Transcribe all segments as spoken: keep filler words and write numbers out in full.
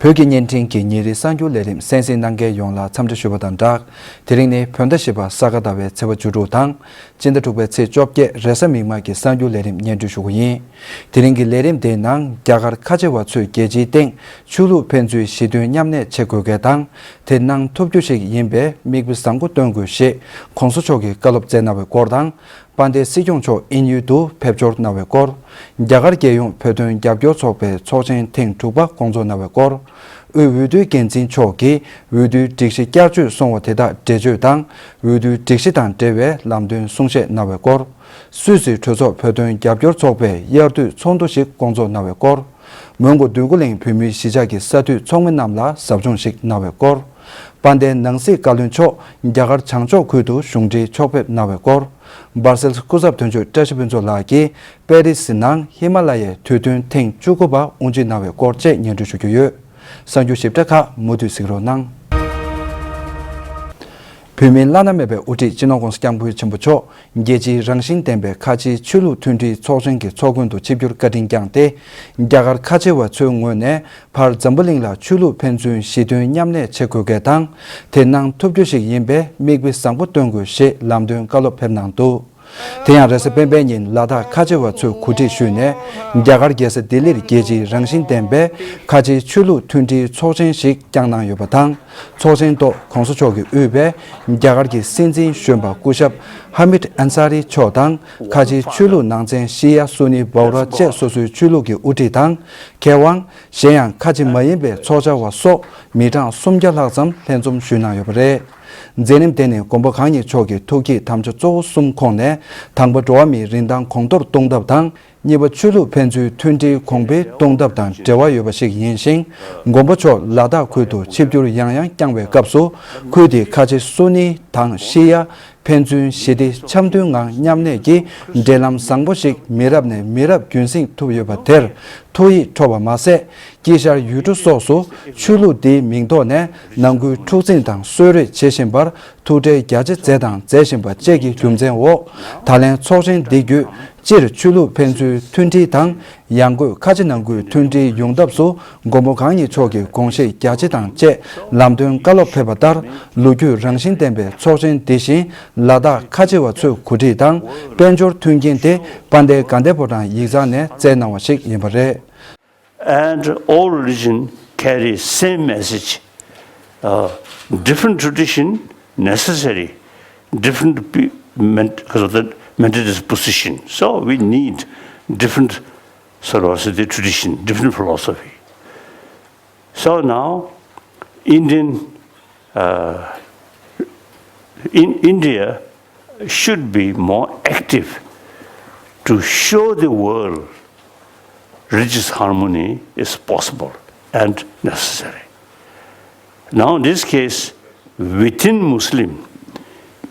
བོད་ཀྱི་བརྙན་འཕྲིན་གྱི་ཉིན་རེའི་གསར་འགྱུར་ལས་རིམ་གསན་གཟིགས་གནང་མཁན་ཡོངས་ལ་འཚམས་འདྲི་ཞུ་བ་དང་སྦྲགས། དེ་རིང་ནི་བོད་ཟླ་བཞི་པ་ས་ག་ཟླ་བའི་ཚེས་པ་བཅུ་དྲུག་དང་། སྤྱི་ཟླ་དྲུག་པའི་ཚེས་བཅོ་བརྒྱད་རེས་གཟའ་མིག་དམར་གྱི་གསར་འགྱུར་ལས་རིམ་སྙན་སྒྲོན་ཞུ་རྒྱུ་ཡིན། དེ་རིང་གི་ལས་རིམ་དེའི་ནང་རྒྱ་གར་ཁ་ཆེ་བ་ཚོས་རྒྱལ་སྤྱིའི་སྟེང་ཆོས་ལུགས་ཕན་ཚུན་ཞི་མཐུན་མཉམ་གནས་བྱེད་དགོས་གལ་དང་། དེ་གནང་ཐུབ་རྒྱུ་ཞིག་ཡིན་པའི་མིག་དཔེ་བཟང་པོ་སྟོན་དགོས་ཞེས་གོང་ས་མཆོག་གིས་བཀའ་སློབ་སྩལ་གནང་བའི་སྐོར་དང་། དཔལ་ལྡན་སྲིད་སྐྱོང་མཆོག་དབྱིན་ཡུལ་དུ་ཕེབས་འབྱོར་གནང་བའི་སྐོར། རྒྱ་གར་རྒྱལ་ཡོངས་བོད་དོན་རྒྱབ་སྐྱོར་ཚོགས་པའི་ཚོགས་ཆེན་ཐེངས་དྲུག་པ་སྐོང་ཚོགས་གནང་བའི་སྐོར། དབུས་འོས་བསྡུའི་འགན་འཛིན་མཆོག་གིས་འོས་བསྡུའི་སྒྲིག་གཞི་བསྐྱར་བཅོས་སོང་བ་དེ་དག་འགྲེལ་བརྗོད་དང་། འོས་བསྡུའི་སྒྲིག་གཞི་དང་འབྲེལ་བའི་ལམ་སྟོན་གསུང་བཤད་གནང་བའི་སྐོར། སུད་སིའི་གྲོས་ཚོགས་བོད་དོན་རྒྱབ་སྐྱོར་ཚོགས་པའི་དབྱར་དུས་ཚོགས་འདུ་ཞིག་སྐོང་ཚོགས་གནང་བའི་སྐོར། མོན་གྷོ་འདོད་རྒུ་གླིང་བོད་མིའི་གཞིས་ཆགས་ཀྱི་ས་འཐུས་ཚོགས་མི་རྣམས་ལ་ཟབ་སྦྱོང་ཞིག་གནང་བའི་སྐོར། དཔལ་ལྡན་ནང་སྲིད་བཀའ་བློན་མཆོག་རྒྱ་གར་བྱང་ཕྱོགས་ཁུལ་དུ་གཞུང་འབྲེལ་ཕྱོགས་ཕེབས་གནང་བའི་སྐོར། སྦར་སེལ་སྐུ་ཚབ་དོན་གཅོད་བཀྲ་ཤིས་ཕུན་ཚོགས་ལགས་ཀྱིས་པེ་རི་སི་ནང་ཧི་མ་ལ་ཡའི་དུས་སྟོན་ཐེངས་བཅུ་དགུ་པ་དབུ་འབྱེད་གནང་བའི་སྐོར་བཅས་སྙན་སྒྲོན་ཞུ་རྒྱུ་ཡོད། གསར་འགྱུར་ཞིབ་ཕྲ་ཁག་མུ་མཐུད་གཟིགས་རོགས་གནང་། བོད་མིའི་བླ་ན་མེད་པའི་དབུ་ཁྲིད་སྤྱི་ནོར་༸གོང་ས་༸སྐྱབས་མགོན་ཆེན་པོ་མཆོག་རྒྱལ་སྤྱིའི་རང་བཞིན་ལྡན་པའི་ཁ་ཆེའི་ཆོས་ལུགས་མཐུན་སྒྲིལ་ཚོགས་ཆེན་གྱི་ཚོགས་མགོན་དུ་ཆིབས་བསྒྱུར་བཀའ་དྲིན་བསྐྱངས་ཏེ། རྒྱ་གར་ཁ་ཆེ་བ་ཚོའི་ངོས་ནས་ཕར་འཛམ་བུ་གླིང་ལ་ཆོས་ལུགས་ཕན་ཚུན་ཞི་མཐུན་མཉམ་གནས་བྱེད་དགོས་གལ་དང་། དེ་གནང་ཐུབ་རྒྱུ་ཞིག་ཡིན་པའི་མིག་དཔེ་བཟང་པོ་སྟོན་དགོས་ཞེས་ལམ་སྟོན་བཀའ་སློབ་ཕེབས་གནང་འདུག་དེ་ཡང་རེས་གཟའ་སྤེན་པའི་ཉིན་ལ་དྭགས་ཁ་ཆེ་བ་ཚོས་གོ་སྒྲིག་ཞུས་ནས། རྒྱ་གར་རྒྱལ་ས་ལྡི་ལིར་རྒྱལ་སྤྱིའི་རང་བཞིན་ལྡན་པའི་ཁ་ཆེའི་ཆོས་ལུགས་མཐུན་སྒྲིལ་ཚོགས་ཆེན་ཞིག་བསྐྱངས་གནང་ཡོད་པ་དང་། ཚོགས་ཆེན་ཐོག་གོང་ས་མཆོག་གིས་དབུས་པའི་རྒྱ་གར་གྱི་སྲིད་འཛིན་གཞོན་པ་སྐུ་ཞབས་ཧ་མིད་ཨན་ས་རི་མཆོག་དང་། ཁ་ཆེའི་ཆོས་ལུགས་ནང་ཚན་ཤི་ཡ་སུ་ནི་བྷོ་ར་བཅས་སོ་སོའི་ཆོས་ལུགས་ཀྱི་དབུ་ཁྲིད་དང་། མཁས་དབང་། གཞན་ཡང་ཁ་ཆེ་མ་ཡིན་པའི་ཚོགས་བཅར་བ་སོགས་མི་གྲངས་སུམ་བརྒྱ་ལྷག་ཙམ་ལྷན་འཛོམས་ཞུས་གནང་ཡོད་པ་རེད། མཛད་རིམ་དེ་ནི་མགོན་པོ་གང་ཉིད་མཆོག་གི་ཐུགས་བསྐྱེད་དམ་བཅའ་གཙོ་བོ་གསུམ་ཁོངས་ནས། དང་པོ་འགྲོ་བ་མིའི་རིན་ཐང་གོང་མཐོར་གཏོང་ཐབས་དང་། གཉིས་པ་ཆོས་ལུགས་ཕན་ཚུན་མཐུན་སྒྲིལ་གོང་འཕེལ་གཏོང་ཐབས་དང་འབྲེལ་བ་ཡོད་པ་ཞིག་ཡིན་ཞིང་། མགོན་པོ་མཆོག་ལ་དྭགས་ཁུལ་དུ་ཆིབས་བསྒྱུར་ཡང་ཡང་བསྐྱངས་པའི་སྐབས་སུ། ཁུལ་དེའི་ཁ་ཆེ་སུ་ནི་དང་ཤི་ཡ་ཕན་ཚུན་ཞི་བདེ་འཆམ་མཐུན་ངང་མཉམ་གནས་ཀྱི་འབྲེལ་ལམ་བཟང་པོ་ཞིག་མི་རབས་ནས་མི་རབས་རྒྱུན་སྲིང་ཐུབ་ཡོད་པ་དེར་ཐུགས་ཡིད་འཕྲོག་པ་མ་ཟད། དཀྱིལ་ཤར་ཡུལ་གྲུ་སོགས་སུ་ཆོས་ལུགས་འདིའི་མིང་ཐོག་ནས་ནང་ཁུལ་འཁྲུག་འཛིང་དང་གསོད་རེས་བྱེད་བཞིན་པར་ཐུགས་ཁྲལ་རྒྱ་ཆེ་མཛད་དང་མཛད་བཞིན་པ་བཅས་ཀྱི་རྒྱུ་མཚན་འོག་ད་ལན་ཚོགས་ཆེན་འདི་བརྒྱུད། སྤྱིར་ཆོས་ལུགས་ཕན་ཚུན་མཐུན་སྒྲིལ་དང་། ཡང་སྒོས་ཁ་ཆེ་ནང་ཁུལ་མཐུན་སྒྲིལ་ཡོང་ཐབས་སུ་མགོན་པོ་གང་ཉིད་མཆོག་གི་དགོངས་བཞེད་རྒྱ་ཆེ་དང་བཅས་ལམ་སྟོན་བཀའ་སློབ་ཕེབས་པ་ལྟར། ལོ་རྒྱུས་རང་བཞིན་ལྡན་པའི་ཚོགས་ཆེན་འདི་བཞིན་ལ་དྭགས་ཁ་ཆེ་བ་ཚོས་གོ་སྒྲིག་དང་དཔལ་འབྱོར་མཐུན་རྐྱེན་དེ་དཔལ་ལྡན་དགའ་ལྡན་ཕོ་བྲང་ཡིག་ཚང་ནས་བསྩལ་གནང་བ་ཞིག་ཡིན་པ་རེད། And all religion carry same message. Uh, different tradition necessary, different pe- ment- because of the mentalist position. So we need different sort of the tradition, different philosophy. So now, Indian uh, in India should be more active to show the world religious harmony is possible and necessary. Now, in this case, within Muslim,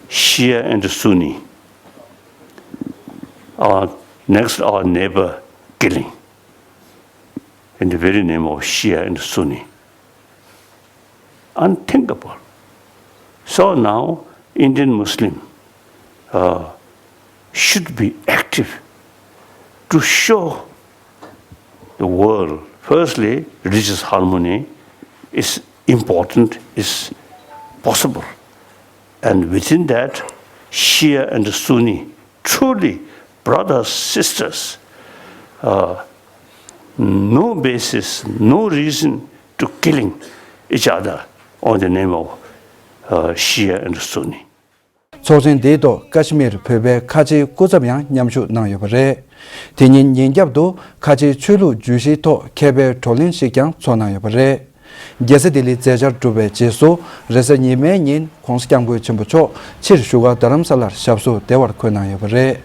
Shia and Sunni, our next our neighbor killing in the very name of Shia and Sunni. Unthinkable. So now, Indian Muslim uh, should be active to show the world, firstly, religious harmony is important, is possible. And within that, Shia and Sunni, truly brothers, sisters, uh, no basis, no reason to killing each other on the name of uh, Shia and Sunni. ཚོགས་ཆེན་འདིའི་ཐོག་ཀ་ཤི་མིར་བོད་པའི་ཁ་ཆེའི་སྐུ་ཚབ་ཡང་མཉམ་ཞུགས་གནང་ཡོད་པ་རེད། དེ་ཉིན་ཉིན་རྒྱབ་ཏུ་ཁ་ཆེའི་ཆོས་ལུགས་བརྗོད་གཞིའི་ཐོག་མཁས་པའི་བགྲོ་གླེང་ཞིག་ཀྱང་ཚོགས་གནང་ཡོད་པ་རེད། རྒྱལ་ས་ལྡི་ལིའི་མཛད་འཆར་གྲུབ་པའི་རྗེས་སུ། རེས་གཟའ་ཉི་མའི་ཉིན་༸གོང་ས་༸སྐྱབས་མགོན་ཆེན་པོ་མཆོག་ཕྱིར་བཞུགས་སྒར་རྡ་རམ་ས་ལར་ཞབས་སོར་བདེ་བར་འཁོད་གནང་ཡོད་པ་རེད།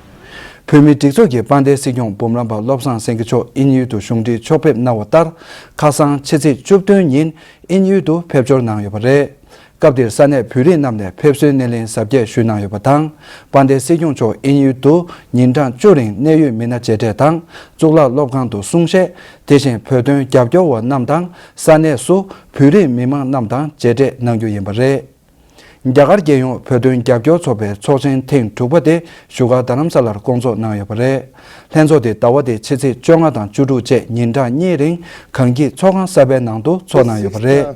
བོད་མིའི་སྒྲིག་འཛུགས་ཀྱི་དཔལ་ལྡན་སྲིད་སྐྱོང་འབུམ་རམས་པ་བློ་བཟང་སེང་གེ་མཆོག་དབྱིན་ཡུལ་དུ་གཞུང་འབྲེལ་ཕྱོགས་ཕེབས་གནང་བ་ལྟར། ཁ་སང་ཕྱི་ཚེས་བཅུ་བདུན་ཉིན་དབྱིན་ཡུལ་དུ་ཕེབས་འབྱོར་གནང་ཡོད་པ་རེད། སྐབས་དེར་ས་གནས་བོད་རིགས་རྣམས་ནས་ཕེབས་བསུའི་སྣེ་ལེན་གཟབ་རྒྱས་ཞུས་གནང་ཡོད་པ་དང་། དཔལ་ལྡན་སྲིད་སྐྱོང་མཆོག་དབྱིན་ཡུལ་དུ་ཉིན་གྲངས་བཅུ་རིང་གནད་ཡོད་མི་སྣ་མཇལ་འཕྲད་དང་། གཙུག་ལག་སློབ་ཁང་དུ་གསུང་བཤད། དེ་བཞིན་བོད་དོན་རྒྱབ་སྐྱོར་བ་རྣམས་དང་ས་གནས་སུ་བོད་རིགས་མི་མང་རྣམས་དང་མཇལ་འཕྲད་གནང་རྒྱུ་ཡིན་པ་རེད། རྒྱ་གར་རྒྱལ་ཡོངས་བོད་དོན་རྒྱབ་སྐྱོར་ཚོགས་པའི་ཚོགས་ཆེན་ཐེངས་དྲུག་པ་དེ་བཞུགས་སྒར་རྡ་རམ་ས་ལར་བསྐོང་ཚོགས་གནང་ཡོད་པ་རེད། ལྷན་ཚོགས་དེ་ཟླ་བ་འདིའི་ཕྱི་ཚེས་བཅོ་ལྔ་དང་བཅུ་དྲུག་བཅས་ཉིན་གྲངས་གཉིས་རིང་གངས་སྐྱིད་ཚོགས་ཁང་གསར་པའི་ནང་དུ་ཚོགས་གནང་ཡོད་པ་རེད།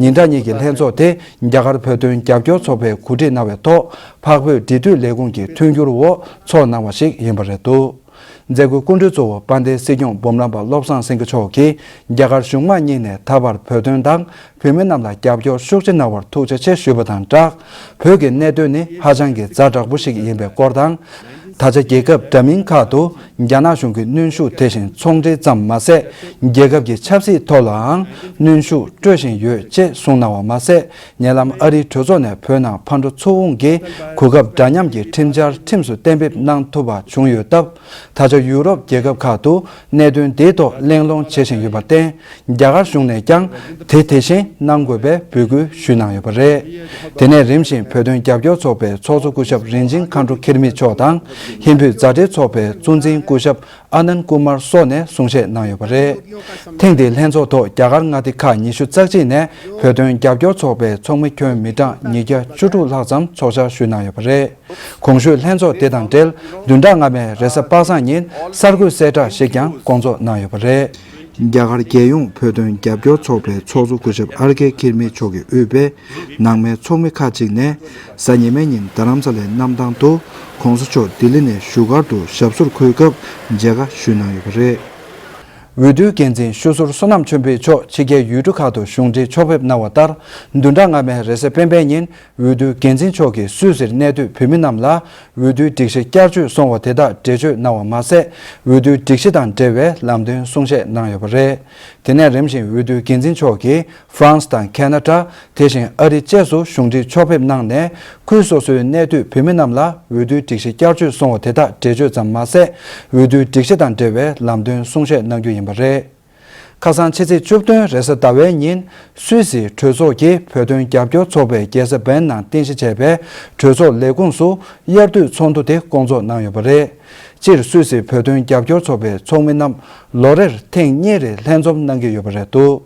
ཉིན་གྲངས་གཉིས་ཀྱི་ལྷན་ཚོགས་དེ་རྒྱ་གར་བོད་དོན་རྒྱབ་སྐྱོར་ཚོགས་པས་གོ་སྒྲིག་གནང་བའི་ཐོག་འཕགས་བོད་འབྲེལ་མཐུད་ལས་ཁུངས་ཀྱི་མཐུན་འགྱུར་འོག་ཚོགས་གནང་བ་ཞིག་ཡིན་པ་རེད་འདུག་མཛད་སྒོའི་སྐུ་མགྲོན་གཙོ་བོ་དཔལ་ལྡན་སྲིད་སྐྱོང་འབུམ་རམས་པ་བློ་བཟང་སེང་གེ་མཆོག་གིས་རྒྱ་གར་གཞུང་མང་གཉིས་ནས་ད་བར་བོད་དོན་དང་བོད་མི་རྣམས་ལ་རྒྱབ་སྐྱོར་ཤུགས་ཆེ་གནང་བར་ཐུགས་རྗེ་ཆེ་ཞུས་པ་དང་སྦྲགས། བོད་ཀྱི་གནད་དོན་ནི་ཧ་ཅང་གི་ཛ་དྲག་པོ་ཞིག་ཡིན་པའི་སྐོར་དང་། ད་ཆ་རྒྱལ་ཁབ་འདྲ་མིན་ཁག་ཏུ་རྒྱ་ནག་གཞུང་གི་གནོན་ཤུགས་དེ་བཞིན་ཚོང་འབྲེལ་ཙམ་མ་ཟད། རྒྱལ་ཁབ་ཀྱི་ཆབ་སྲིད་ཐོག་ལའང་གནོན་ཤུགས་སྤྲོད་བཞིན་ཡོད་ཅེས་གསུངས་གནང་བ་མ་ཟད། ཉེ་ལམ་ཨ་རིའི་གྲོས་ཚོགས་ནས་བོད་ནང་ཕར་འགྲོ་ཚུར་འོང་གི་གོ་སྐབས་འདྲ་མཉམ་གྱི་ཁྲིམས་འཆར་ཁྲིམས་སུ་གཏན་འབེབས་གནང་ཐུབ་པ་བྱུང་ཡོད་སྟབས། ད་ཆ་ཡུ་རོབ་རྒྱལ་ཁབ་ཁག་ཏུ་གནད་དོན་དེའི་ཐོག་གླེང་སློང་བྱེད་བཞིན་ཡོད་པར་བརྟེན། རྒྱ་གར་གཞུང་ནས་ཀྱང་དེ་དེ་བཞིན་གནང་དགོས་པའི་འབོད་སྐུལ་ཞུས་གནང་ཡོད་པ་རེད། དེ་ནས་རིམ་བཞིན་བོད་དོན་རྒྱབ་སྐྱོར་ཚོགས་པའི་ཚོགས་གཙོ་སྐུ་ཞབས་རིན་ཆེན་མཁའ་འགྲོ་འཁྱུད་མེད་མཆོག་དང་། ཧིན་བོད་མཛའ་འབྲེལ་ཚོགས་པའི་གཙོ་འཛིན་སྐུ་ཞབས་ཨ་ནན་ཀུ་མར་སོགས་ནས་གསུང་བཤད་གནང་ཡོད་པ་རེད། ཐེངས་འདིའི་ལྷན་ཚོགས་ཐོག་རྒྱ་གར་མངའ་སྡེ་ཁག་ཉི་ཤུ་རྩ་གཅིག་ནས་བོད་དོན་རྒྱབ་སྐྱོར་ཚོགས་པའི་ཚོགས་མི་ཁྱོན་མི་གྲངས་ཉིས་བརྒྱ་བཅུ་དྲུག་ལྷག་ཙམ་ཚོགས་བཅར་ཞུས་གནང་ཡོད་པ་རེད། གོང་ཞུས་ལྷན་ཚོགས་དེ་དང་འབྲེལ་བདུན་ཕྲག་སྔ་མའི་རེས་གཟའ་པ་སངས་ཉིན་གསར་འགོད་གསལ་བསྒྲགས་ཤིག་ཀྱང་བསྐོང་ཚོགས་གནང་ཡོད་པ་རེད། རྒྱ་གར་རྒྱལ་ཡོངས་བོད་དོན་རྒྱབ་སྐྱོར་ཚོགས་པའི་ཚོགས་གཙོ་སྐུ་ཞབས་ཨར་ཀེ་འཁྱུད་མེད་མཆོག་གིས་དབུས་པའི་ནང་མའི་ཚོགས་མི་ཁག་ཅིག་ནས་གཟའ་ཉི་མའི་ཉིན་རྡ་རམ་ས་ལའི་གནམ་ཐང་དུ་༸གོང་ས་མཆོག་ལྡི་ལི་ནས་བཞུགས་སྒར་དུ་ཞབས་སོར་འཁོད་སྐབས་མཇལ་ཁ་ཞུས་གནང་ཡོད་པ་རེད། འོས་བསྡུའི་འགན་འཛིན་ཤོད་ཟུར་བསོད་ནམས་ཆོས་འཕེལ་མཆོག་ཕྱི་རྒྱལ་ཡུལ་གྲུ་ཁག་ཏུ་གཞུང་འབྲེལ་ཕྱོགས་ཕེབས་གནང་བ་ལྟར། བདུན་ཕྲག་སྔ་མའི་རེས་གཟའ་སྤེན་པའི་ཉིན་འོས་བསྡུའི་འགན་འཛིན་མཆོག་གིས་སུད་སིར་གནས་སྡོད་བོད་མི་རྣམས་ལ་འོས་བསྡུའི་སྒྲིག་གཞི་བསྐྱར་བཅོས་སོང་བ་དེ་དག་འགྲེལ་བརྗོད་གནང་བ་མ་ཟད། འོས་བསྡུའི་སྒྲིག་གཞི་དང་འབྲེལ་བའི་ལམ་སྟོན་གསུང་བཤད་གནང་ཡོད་པ་རེད། དེ་ནས་རིམ་བཞིན་འོས་བསྡུའི་འགན་འཛིན་མཆོག་གིས་ཧྥ་རན་སི་དང་ཁེ་ན་ཌ། དེ་བཞིན་ཨ་རི་བཅས་སུ་གཞུང་འབྲེལ་ཕྱོགས་ཕེབས་གནང་ནས། ཁུལ་སོ་སོའི་གནས་སྡོད་བོད་མི་རྣམས་ལ་འོས་བསྡུའི་སྒྲིག་གཞི་བསྐྱར་བཅོས་སོང་བ་དེ་དག་འགྲེལ་བརྗོད་ཙམ་མ་ཟད། འོས་བསྡུའི་སྒྲིག་གཞི་དང་འབྲེལ་བའི་ལམ་སྟོན་གསུང་བཤད་གནང་རྒྱུ་ཡིན་པ་རེད། ཁ་སང་ཕྱི་ཚེས་བཅུ་བདུན་རེས་གཟའ་ཟླ་བའི་ཉིན། སུད་སིའི་གྲོས་ཚོགས་ཀྱིས་བོད་དོན་རྒྱབ་སྐྱོར་ཚོགས་པའི་རྒྱལ་ས་བན་ནང་རྟེན་གཞི་བྱས་པའི་གྲོས་ཚོགས་ལས་ཁུངས་སུ་དབྱར་དུས་ཚོགས་འདུ་དེ་བསྐོང་ཚོགས་གནང་ཡོད་པ་རེད། སྤྱིར་སུད་སིའི་བོད་དོན་རྒྱབ་སྐྱོར་ཚོགས་པའི་ཚོགས་མི་རྣམས་ལོ་རེར་ཐེངས་གཉིས་རེ་ལྷན་འཛོམས་གནང་གི་ཡོད་པ་རེད་འདུག་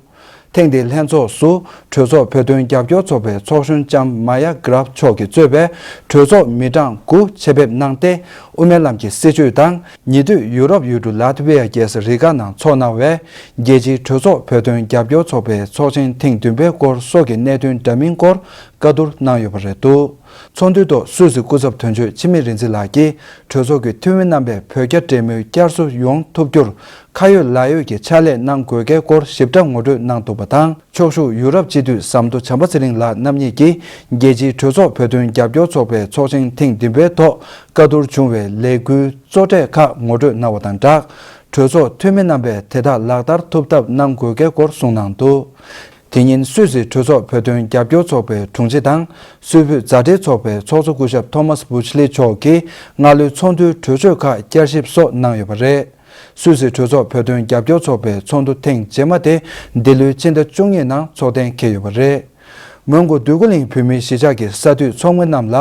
ཐེངས་འདིའི་ལྷན་ཚོགས་སུ་གྲོས་ཚོགས་བོད་དོན་རྒྱབ་སྐྱོར་ཚོགས་པའི་ཚོགས་གཞོན་ལྕམ་མ་ཡ་གྷ་རབ་མཆོག་གིས་གཙོས་པའི་གྲོས་ཚོགས་མི་གྲངས་དགུ་ཆེད་ཕེབས་གནང་སྟེ། དབུ་མའི་ལམ་གྱི་སྲིད་བྱུས་དང་། ཉེ་དུས་ཡུ་རོབ་ཡུལ་གྲུ་ལ་ཐི་བྷི་ཡ་རྒྱལ་ས་རི་ག་ནང་འཚོགས་གནང་བའི་རྒྱལ་སྤྱིའི་གྲོས་ཚོགས་བོད་དོན་རྒྱབ་སྐྱོར་ཚོགས་པའི་ཚོགས་ཆེན་ཐེངས་བདུན་པའི་སྐོར་སོགས་ཀྱི་གནད་དོན་འདྲ་མིན་སྐོར་བཀའ་བསྡུར་གནང་ཡོད་པ་རེད་འདུག་ཚོགས་འདུའི་ཐོག་སུད་སི་སྐུ་ཚབ་དོན་གཅོད་འཆི་མེད་རིག་འཛིན་ལགས་ཀྱིས་གྲོས་ཚོགས་ཀྱི་འཐུས་མི་རྣམ་པས་བོད་རྒྱ་འབྲེལ་མོལ་བསྐྱར་གསོ་ཡོང་ཐུབ་རྒྱུར་ཁ་ཡོད་ལག་ཡོད་ཀྱི་ཕྱག་ལས་གནང་དགོས་གལ་སྐོར་ཞིབ་ཕྲ་ངོ་སྤྲོད་གནང་འདུག་པ་དང་། ཕྱོགས་བཞུགས་ཡུ་རོབ་སྤྱི་འཐུས་ཟམ་མདོ་བྱམས་པ་ཚེ་རིང་ལགས་རྣམ་གཉིས་ཀྱིས་རྒྱལ་སྤྱིའི་གྲོས་ཚོགས་བོད་དོན་རྒྱབ་སྐྱོར་ཚོགས་པའི་ཚོགས་ཆེན་ཐེངས་བདུན་པའི་ཐོག་བཀའ་བསྡུར་བྱུང་བའི་ལས་འགུལ་གཙོ་གྲས་ཁག་ངོ་སྤྲོད་གནང་བ་དང་སྦྲགས། གྲོས་ཚོགས་འཐུས་མི་རྣམ་པས་དེ་དག་ལག་བསྟར་ཐུབ་ཐབས་གནང་དགོས་གལ་སྐོར་གསུངས་གནང་འདུག་དེ་ཉིན་སུད་སི་གྲོས་ཚོགས་བོད་དོན་རྒྱབ་སྐྱོར་ཚོགས་པའི་དྲུང་ཆེ་དང་། སུད་བོད་མཛའ་འབྲེལ་ཚོགས་པའི་ཚོགས་གཙོ་སྐུ་ཞབས་ཐོ་མཱས་བུཆ་ལི་མཆོག་གིས་སྔ་ལོའི་ཚོགས་འདུའི་གྲོས་ཆོད་ཁག་བསྐྱར་ཞིབ་སོགས་གནང་ཡོད་པ་རེད། སུད་སི་གྲོས་ཚོགས་བོད་དོན་རྒྱབ་སྐྱོར་ཚོགས་པའི་ཚོགས་འདུ་ཐེངས་རྗེས་མ་དེ་འདི་ལོའི་ཕྱི་ཟླ་བཅུ་གཉིས་ནང་འཚོགས་གཏན་འཁེལ་ཡོད་པ་རེད། མོན་གྷོ་འདོད་རྒུ་གླིང་བོད་མིའི་གཞིས་ཆགས་ཀྱི་ས་འཐུས་ཚོགས་མི་རྣམས་ལ་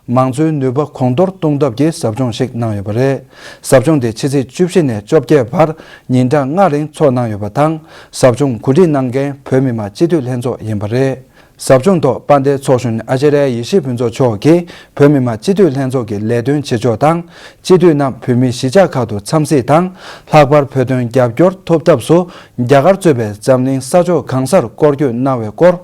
མང་གཙོའི་ནུས་པ་གོང་མཐོར་གཏོང་ཐབས་ཀྱི་ཟབ་སྦྱོང་ཞིག་གནང་ཡོད་པ་རེད། ཟབ་སྦྱོང་དེ་ཕྱི་ཚེས་བཅུ་བཞི་ནས་བཅོ་བརྒྱད་བར་ཉིན་གྲངས་ལྔ་རིང་འཚོགས་གནང་ཡོད་པ་དང་། ཟབ་སྦྱོང་གོ་སྒྲིག་གནང་མཁན་བོད་མི་མང་སྤྱི་འཐུས་ལྷན་ཚོགས་ཡིན་པ་རེད། ཟབ་སྦྱོང་ཐོག་དཔལ་ལྡན་ཚོགས་གཞོན་ཨ་ཅཱརྱ་ཡེ་ཤེས་ཕུན་ཚོགས་མཆོག་གིས་བོད་མི་མང་སྤྱི་འཐུས་ལྷན་ཚོགས་ཀྱི་ལས་དོན་བྱེད་ཕྱོགས་དང་། སྤྱི་འཐུས་རྣམས་བོད་མིའི་གཞིས་ཆགས་ཁག་ཏུ་འཚམས་གཟིགས་དང་། ལྷག་པར་བོད་དོན་རྒྱབ་སྐྱོར་ཐོབ་ཐབས་སུ་རྒྱ་གར་གཙོས་པའི་འཛམ་གླིང་ས་ཕྱོགས་གང་སར་སྐོར་སྐྱོད་གནང་བའི་སྐོར།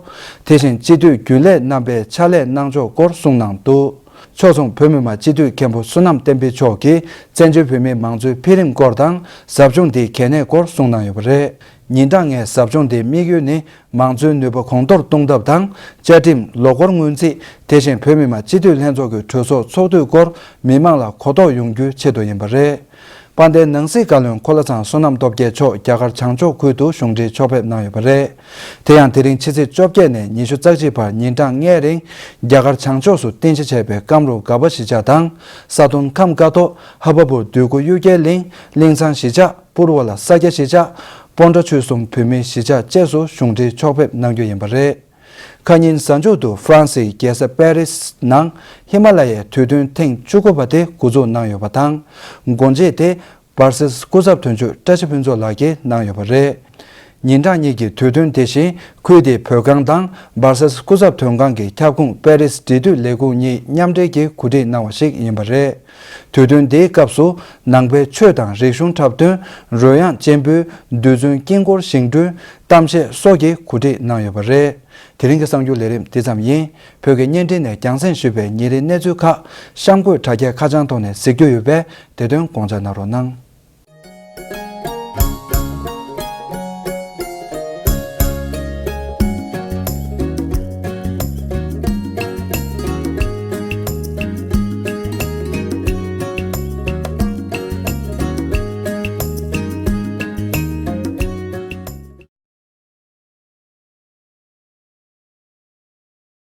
དེ་བཞིན་སྤྱི་འཐུས་རྒྱུན་ལས་རྣམ་པས་ཕྱག་ལས་གནང་ཕྱོགས་སྐོར་གསུངས་གནང་འདུག་ཕྱོགས་མཚུངས་བོད་མི་མང་སྤྱི་འཐུས་མཁན་པོ་བསོད་ནམས་བསྟན་འཕེལ་མཆོག་གིས་བཙན་བྱོལ་བོད་མིའི་མང་གཙོའི་འཕེལ་རིམ་སྐོར་དང་། ཟབ་སྦྱོང་འདིའི་གལ་གནད་སྐོར་གསུངས་གནང་ཡོད་པ་རེད། ཉིན་གྲངས་ལྔའི་ཟབ་སྦྱོང་འདིའི་དམིགས་ཡུལ་ནི། མང་གཙོའི་ནུས་པ་གོང་མཐོར་གཏོང་ཐབས་དང་། བཅའ་ཁྲིམས། ལོ་འཁོར་སྔོན་རྩིས། དེ་བཞིན་བོད་མི་མང་སྤྱི་འཐུས་ལྷན་ཚོགས་ཀྱི་གྲོས་ཚོགས་ཚོགས་དུས་སྐོར་མི་མང་ལ་གོ་རྟོགས་ཡོང་རྒྱུའི་ཆེད་དུ་ཡིན་པ་རེད། དཔལ་ལྡན་ནང་སྲིད་བཀའ་བློན་འཁོར་ལྷ་ཚང་བསོད་ནམས་སྟོབས་རྒྱས་མཆོག་རྒྱ་གར་བྱང་ཕྱོགས་ཁུལ་དུ་གཞུང་འབྲེལ་ཕྱོགས་ཕེབས་གནང་ཡོད་པ་རེད། དེ་ཡང་དེ་རིང་ཕྱི་ཚེས་བཅོ་བརྒྱད་ནས་ཉི་ཤུ་རྩ་གཅིག་བར་ཉིན་གྲངས་ལྔའི་རིང་རྒྱ་གར་བྱང་ཕྱོགས་སུ་རྟེན་གཞི་བྱས་པའི་ཀམ་རུ་སྒར་པ་གཞིས་ཆགས་དང་། ས་སྟོན་ཁམས་ཀ་ཐོག་ཧ་བ་པུར་འདོད་རྒུ་གཡུལ་རྒྱལ་གླིང་། གླིང་ཚང་གཞིས་ཆགས། པུར་བ་ལ་ས་སྐྱ་གཞིས་ཆགས། སྤོན་ཊ་ཆོལ་གསུམ་བོད་མིའི་གཞིས་ཆགས་བཅས་སུ་གཞུང་འབྲེལ་ཕྱོགས་ཕེབས་གནང་རྒྱུ་ཡིན་པ་རེད། ཁ་ཉིན་གཟའ་མཇུག་ཏུ་ཧྥ་རན་སིའི་རྒྱལ་ས་པེ་རིས་ནང་ཧི་མ་ལ་ཡའི་དུས་སྟོན་ཐེངས་བཅུ་དགུ་པ་དེ་འགོ་འཛུགས་གནང་ཡོད་པ་དང་། སྒོ་འབྱེད་དེ་བར་སིལ་སྐུ་ཚབ་དོན་གཅོད་བཀྲ་ཤིས་ཕུན་ཚོགས་ལགས་ཀྱིས་གནང་ཡོད་པ་རེད། ཉིན་གྲངས་གཉིས་ཀྱི་དུས་སྟོན་དེ་བཞིན་ཁུལ་དེའི་བོད་ཁང་དང་སྦར་སེལ་སྐུ་ཚབ་དོན་ཁང་གི་ཁྱབ་ཁོངས་པེ་རིས་འབྲེལ་མཐུད་ལས་ཁུངས་གཉིས་མཉམ་འབྲེལ་གྱིས་གོ་སྒྲིག་གནང་བ་ཞིག་ཡིན་པ་རེད། དུས་སྟོན་འདིའི་སྐབས་སུ་ནང་པའི་ཆོས་དང་རིག་གཞུང་འཁྲབ་སྟོན། རོལ་དབྱངས་གཅེན་པོའི་རྡུལ་ཚོན་དཀྱིལ་འཁོར་བཞེངས་སྐྲུན། གཏམ་བཤད་སོགས་ཀྱི་གོ་སྒྲིག་གནང་ཡོད་པ་རེད། དེ་རིང་གི་གསར་འགྱུར་ལས་རིམ་འདི་ཙམ་ཡིན། བོད་ཀྱི་བརྙན་འཕྲིན་ནས་རྒྱང་སྲིང་ཞུས་པའི་ཉིན་རེའི་གནས་ཚུལ་ཁག་གཤམ་འཁོད་དྲ་རྒྱའི་ཁ་བྱང་ཐོག་ནས་གཟིགས་རྒྱུ་ཡོད་པས་དེ་དོན་དགོངས་འཇགས་གནང་རོགས་གནང་།